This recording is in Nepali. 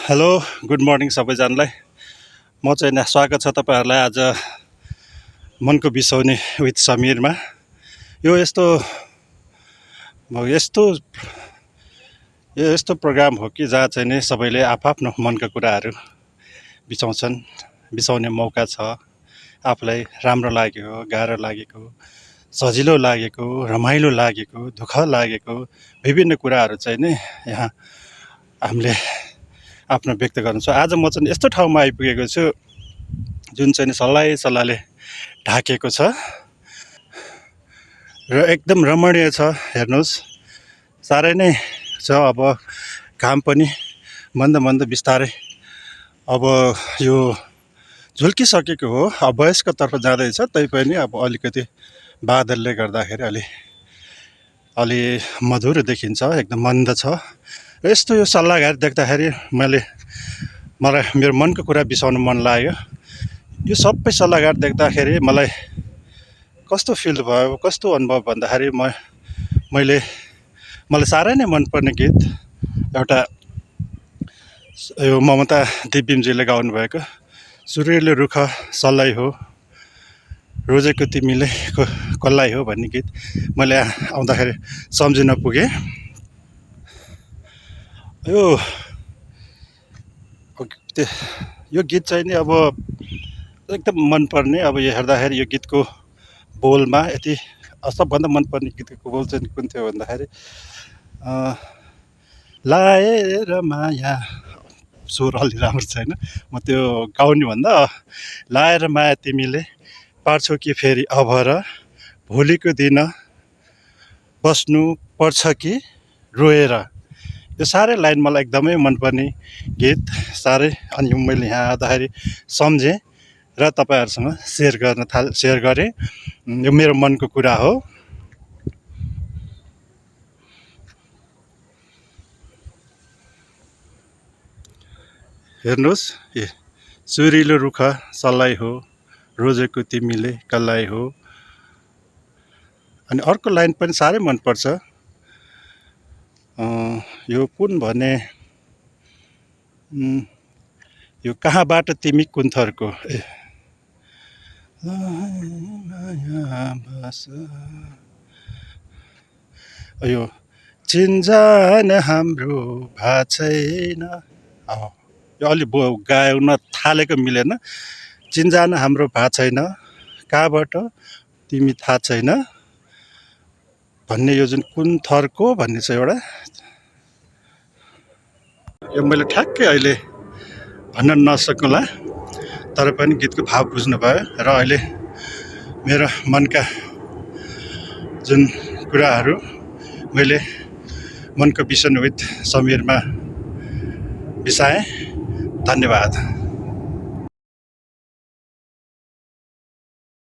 हेलो गुड मर्निङ सबैजनालाई। म चाहिँ स्वागत छ तपाईँहरूलाई आज मनको बिसाउने विथ समीरमा। यो यस्तो यस्तो यो यस्तो प्रोग्राम हो कि जहाँ चाहिँ नि सबैले आफआफ्नो मनका कुराहरू बिसाउने मौका छ। आफूलाई राम्रो लागेको, गाह्रो लागेको, सजिलो लागेको, रमाइलो लागेको, दुःख लागेको विभिन्न कुराहरू चाहिँ नि यहाँ हामीले आफ्नो व्यक्त गर्नु छ। आज म चाहिँ यस्तो ठाउँमा आइपुगेको छु जुन चाहिँ सल्लाहले ढाकेको छ र एकदम रमणीय छ। हेर्नुहोस्, साह्रै नै छ। अब घाम पनि मन्द बिस्तारै अब यो झुल्किसकेको हो। अब वयस्कतर्फ जाँदैछ, तैपनि अब अलिकति बादलले गर्दाखेरि अलि मधुर देखिन्छ, एकदम मन्द छ। र यस्तो यो सल्लाहघाट देख्दाखेरि मलाई मेरो मनको कुरा बिसाउनु मन लाग्यो। यो सबै सल्लाहघाट देख्दाखेरि मलाई कस्तो फिल भयो, कस्तो अनुभव भन्दाखेरि मलाई साह्रै नै मनपर्ने गीत एउटा यो ममता दिव्यमजीले गाउनुभएको सुरिलो रुख सल्लाइ हो, रोजेको तिमीले कल्लाई हो भन्ने गीत मैले आउँदाखेरि सम्झिन पुगेँ। यो गीत चाहिँ नि अब एकदम मनपर्ने। अब यो हेर्दाखेरि यो गीतको बोलमा यति सबभन्दा मनपर्ने गीतको बोल चाहिँ कुन थियो भन्दाखेरि लाएर माया, स्वर अलि राम्रो छैन, म त्यो गाउने भन्दा लाएर माया तिमीले पार्छौ कि फेरि अब र भोलिको दिन बस्नु पर्छ कि रोएर। यो साह्रै लाइन मलाई एकदमै मनपर्ने गीत साह्रै। अनि मैले यहाँ आउँदाखेरि सम्झेँ र तपाईँहरूसँग सेयर गरेँ। यो मेरो मनको कुरा हो। हेर्नुहोस्, सुरिलो रुख सल्लाइ हो, रोजेको तिमीले कल्लाई हो। अनि अर्को लाइन पनि साह्रै मनपर्छ। यो कुन भने, यो कहाँबाट तिमी कुन थरको, यो चिन्जान हाम्रो भा छैन। यो अलि गाउन थालेको मिलेन। चिन्जान हाम्रो भा छैन, कहाँबाट तिमी थाहा छैन भन्ने, यो जुन कुन थरको भन्ने छ एउटा, यो मैले ठ्याक्कै अहिले भन्न नसकुँला, तर पनि गीतको भाव बुझ्नुभयो। र अहिले मेरो मनका जुन कुराहरू मैले मनको बिसाउने विथ समीरमा बिसाएँ। धन्यवाद।